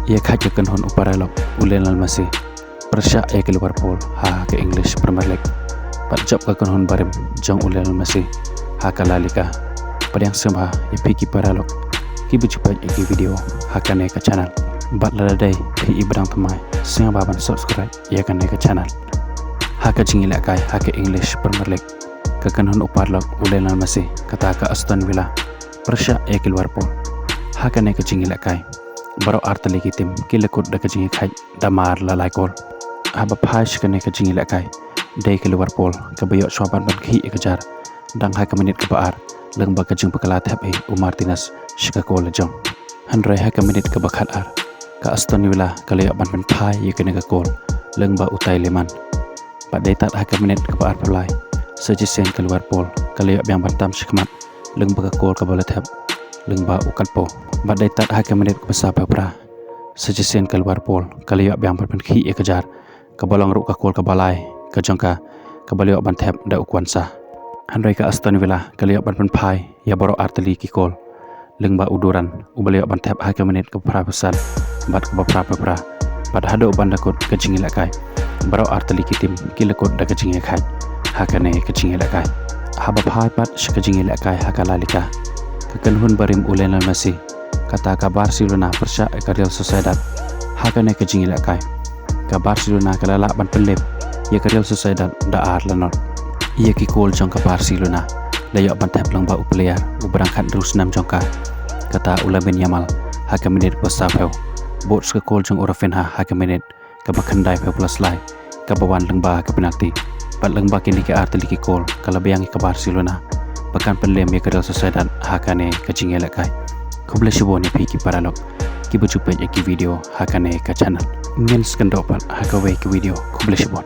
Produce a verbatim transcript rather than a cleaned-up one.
Ïa kha ka kynhun u paralok u Lionel Messi pyrshah ïa ka Liverpool ha ka English Premier League. Bad jop ka kynhun barim jong u Lionel Messi ha ka La Liga. Pdiang sngewbha ïa phi ki paralok kiba ju peit ïa ki video ha kane ka channel. Bad lada dei phi i ba dang thymmai, sngewbha ban subscribe ïa kane ka channel. Ha ka jingïalehkai ha ka English Premier League, ka kynhun u paralok u Lionel Messi, kata ka Aston Villa pyrshah ïa ka Liverpool. Ha kane ka jingïalehkai, baroh artylli ki tim ki la kut da ka jingïakhaid da mar la lai kol. Haba phai sha kane ka jingïalehkai, dei ka Liverpool kaba ïoh shuwa ban pynkhih ïa ka jar dang ha ka minit kaba ar, lyngba ka jingbakla thep hi u Martinez sha ka kol la jong. Hynrei ha ka minit kaba khatar, ka Aston Villa ka la ïoh ban pynphai ïa kane ka kol lyngba u Tilleman. Bad dei tad ha ka minit kaba arphew lai, sa shisien ka Liverpool ka la ïoh biang ban tam shakhmat lyngba ka kol kaba la thep lyngba u Gakpo. Bad dei tad ha ka minit kaba saphew phra, sa shisien ka Liverpool ka la ïoh biang ban pynkhih ïa ka jar, kaba long ruh ka kol kaba lai ka jong ka, kaba la ïoh ban thep da u Quansah. Hynrei ka Aston Villa ka la ïoh ban pynphai ïa baroh artylli ki kol, lyngba u Duran uba la ïoh ban thep ha ka minit kaba phraphew san bad kaba phraphew phra. Bad haduh ban da kut ka jingïalehkai, baroh artylli ki tim ki la kut da ka jingïakhaid ha kane ka jingïalehkai. Haba phai pat sha ka jingïalehkai ha ka La Liga, ka kynhun barim u Lionel Messi, kata ka Barcelona pyrshah ïa ka Real Sociedad ha kane ka jingïalehkai. Ka Barcelona ka la lah ban pynlem ïa ka Real Sociedad da ar la not. Ïa ki kol jong ka Barcelona la ïoh ban thep lyngba u player uba dang khathynriew snem jong ka, kata u Lamine Yamal, ha ka minit kaba saphew. Bud sa ka kol jong u Raphinha ha ka minit kaba khyndaiphew phra lai, kaba wan lyngba ka penalty. Bad lyngba kine ki artylli ki kol ka la biang ïa ka Barcelona ba kan pynlem ïa ka Real Sociedad ha kane ka jingïalehkai. Khublei shibun ïa phi ki paralok kiba ju peit ïa ki video ha kane ka channel. Ngin sa ïakynduh pat ha kawei ka video. Khublei shibun.